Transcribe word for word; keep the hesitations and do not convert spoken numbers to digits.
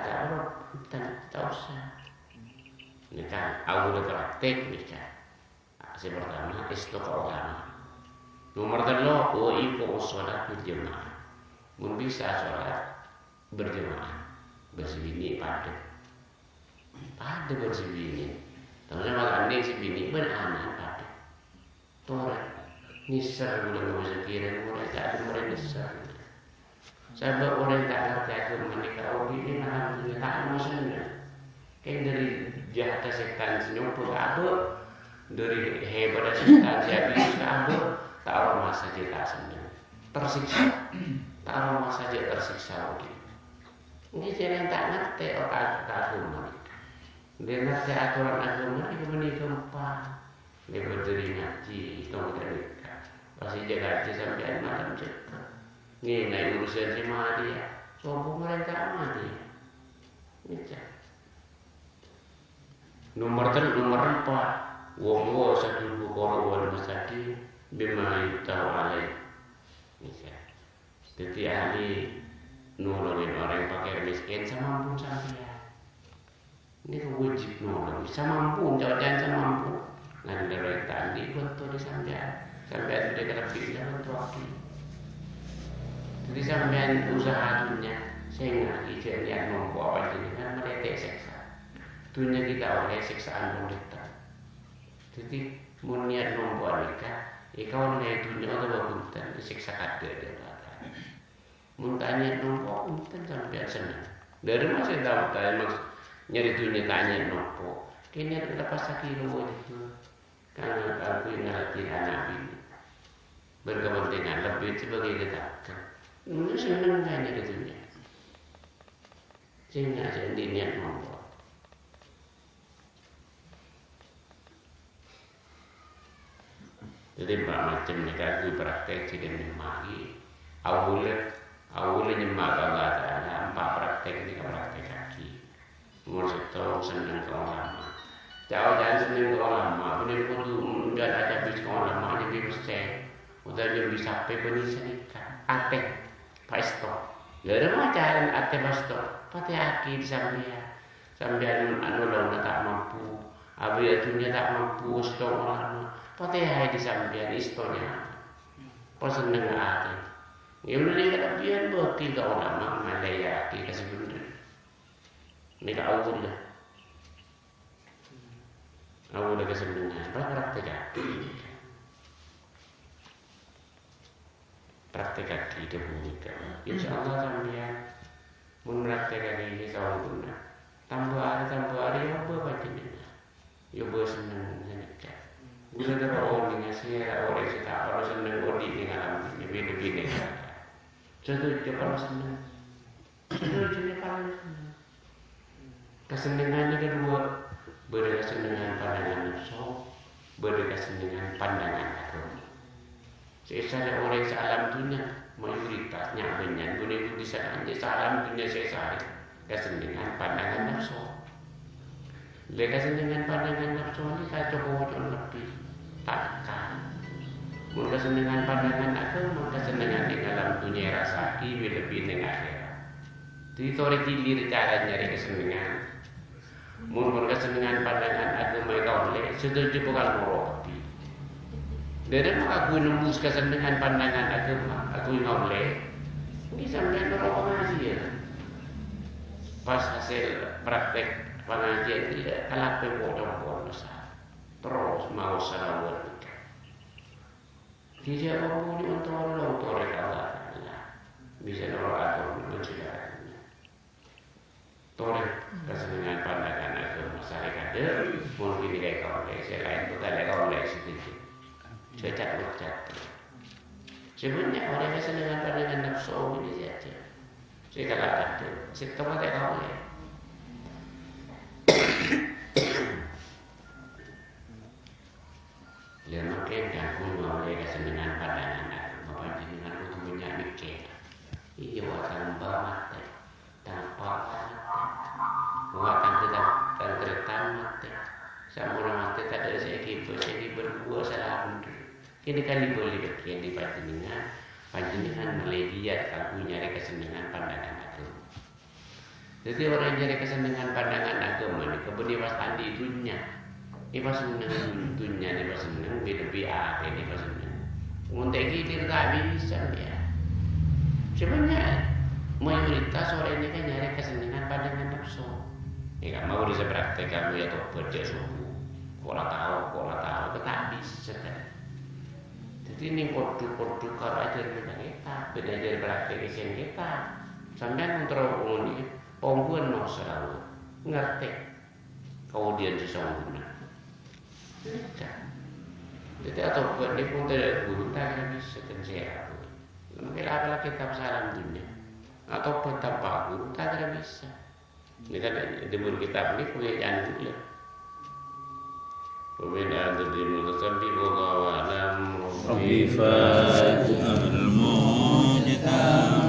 ta' parlo, ta', ta' osa. Nèka, aula praktek nèka. Sè partama, èsto ka ulama. Nomer tello', wa iqamus shalah bil jamaah. Mon bisa sholat berjamaah, bân sè binè' padâ. Padâ bân sè binè'. Taowa mangkana sè binè' bân ana' padâ. Torè. Nèser ghulâ ngabâs sakèrèng orèng, ta' dhimma orèng nèser. Sabâb orèng ta' ngartè aghâma nèka obi'na alhamdulillah ta' nèko senneng. Kèng dhâri jâhâddhâ sètan sè nyoba ka abâ', dhâri hèbâddhâ sètan sè abis ka abâ', ta' aromasa jhâ' ta' senneng. Tersiksa. Ta' aromasa jhâ' tersiksa obi'. Ngghi jhâ' rèng ta' ngartè otak ka aghâma nèka. Dhâ' ngartè atoran aghâma nèka bânnè ghâmpang. Lèbât dhâri ngajhi, tong ghânèka. Pas è jhâ' ngajhi sampèyan malem jhâ'. Ngènaè urusan sè matèya. Sobung rèng ta' matèya. Nèka. Nomer tel-, nomer empa'. Wa huwa saddu fuqara wal masakin bima yuqtaru alaih. Nèka. Dhâddhi ahli nolongè orèng pakèr mèskèn samampu sampèyan. Nèko wajib nolong. Samampu, ca-oca'an samampu. Nandhâr ta' andi' bhânto dhâri sampèyan. Sampèyan bâdâ kalebbiyanna bhântowaghi. Dhâddhi sampèyan usaha dhunnya, sènga'aghi jhâ' niyat nompo' panjhennengngan marè ta' èsèksa. Dhunnya ghi' ta' ollè sèksa'an mon dhâteng. Dhâddhi, mon niyat nompo' nèka, èkaollè dhunnya otabâ bhunten, èsèksa kaadâ' dhâ' Mon ta' niyat nompo', bhunten sampèyan senneng. Dhâri masa ta' ta' mas nyarè dhunnya ta' niyat nompo'. Kèng niyat leppasaghi rowa jhâ' kaangghuy ngaraddhin ana' binè'. Berkepentingan lebbi sebagai tetangga. Mending senneng kaè nyarè dhunnya. Sènga' sè andi' niyat nompo'. Dhâddhi, empa' macem nèka ghu praktek sè nyemma ghi. Aula, aula nyemma ka Allah Ta'ala, empa' praktek nèka praktekaghi. Nomor sèttong, senneng ka ulama. Ca'-oca'an senneng ka ulama, bânnè kodhu mon jhâ' acabis ka ulama, nyambi pèssè, otabâ nyambi sapè bânnè sanèka. Atè, paèsto. Dhâri ma' carana atè paèsto, patèyaghi sampèyan. Sampèyan anolonga ta' mampu, abâ' dhunnya ta' mampu, èsto ulama. Patèyaè sampèyan èstonya. Pasennengnga atè. Yâ, mending kalebbiyan bâghi ka ulama, malèyaghi ka sè bhendher. Nèka aula. Aula kasennengngan, ra-, praktekaghi. Praktekaghi dhâbuna ghânèka. Insyaallah sampèyan mon praktekaghi sampurna. Tambâ arè, tambâ arè, èobâ panjhennengngan. Èobâ senneng ghânèka. Ghulâ terro onènga sèra orèng sè ta' parlo senneng odi' nèng alam dhunnya, bhidhâ-bhidhâ. Sè toju' parlo senneng. Sè toju' parlo senneng. Kasennengngan nèka duwâ', bâdâ kasennengngan pandangan nafsu, bâdâ kasennengngan pandangan aghâma. Sè èsarè orèng saalam dhunnya, mayoritas nya'-bânnya' ghun è budi sanajjhâ saalam dhunnya sè èsarè, kasennengngan pandangan nafsu. Lè kasennengngan pandangan nafsu nèka co-koco lebbi, ta' kèra. Mon kasennengngan pandangan aghâma, kasennengngan nèng alam dhunnya èrassaaghi bi-, lebbi nèng akhèrat. Dhâddhi torè cèlèr cara nyarè kasennengngan. Mon, mon kasennengngan pandangan aghâma èkaollè, sè toju' bhâkal noro' kabbhi. Dhâddhi, mon kaangghuy nembus kasennengngan pandangan aghâma, kaangghuy ngaollè, ènggi sampèyan noro' pangajiyân. Pas hasèl praktek pangajiyân, iyâ, kalabân po'-compo'na sa-, terros maos salawat. Dhâddhi, mon nyo'on tolong, torè ka Allah Ta'ala. Bisa noro' ator, menjadi Torè, kasennengngan pandangan aghâma sarè kadhâ', mon ghânèka èkaollè, sè laèn bhâkal èkaollè sè dhâddhi. Sè ca'-, ca'-, sè bânnya' orèng kasennengngan pandangan nafsu ghânèka sè ajâ. Sè kala kadhâ', sèttong ta' èkaollè. Lha, mangkèn kaangghuy ngaollè kasennengngan pandangan aghâma panjhennengngan kodhu bânnya' mèkkèr. Iyâ, wa tang bâ' matè, tang pa' matè. Wa tang-, tang-, tang-, tarètan matè. Samponna matè tadâ' sè èghibâ, sè èghibâ rowa sala bhendher. Kènè kalè bâli ka kènè panjhennengngan, panjhennengngan malè dhiyâ kaangghuy nyarè kasennengngan pandangan aghâma. Dhâddhi orèng nyarè kasennengngan pandangan aghâma nèka bânnè pas andi' dhunnya. Èpasenneng dhunnya, èpasenneng, bi-, lebbi atèna èpasenneng. Mon ta' ghilir ta' bisa, ya. Sebenarnya mayoritas orèng nèka nyarè kasennengngan pandangan nafsu. Ya, kan mau bisa praktek kamu ya tobat ya subuh. Kok la tao, kok la tao, ta' bisa kan. Dhâddhi nèng kodhu-kodhu karo ajhâr maca kètab, bân ajhâr praktek sèng kètab. Sampèyan kontrol ngoni, ongghuwân maos sè rawa. Ngartè. Kaodiyan sè songghuna. Dhâddhi atobat nèko pon tadâ' ghuru ta' kèra bisa kan sèra. Mangkèn apalagi kètab salam dhunnya. Atobat tanpa ghuru ta' kèra bisa. Ini kan di buku kitab ini punya janji ya. Pemindahan tadi mutasabbi wallahu a'lam. Rabbi faj'al mujtahidana.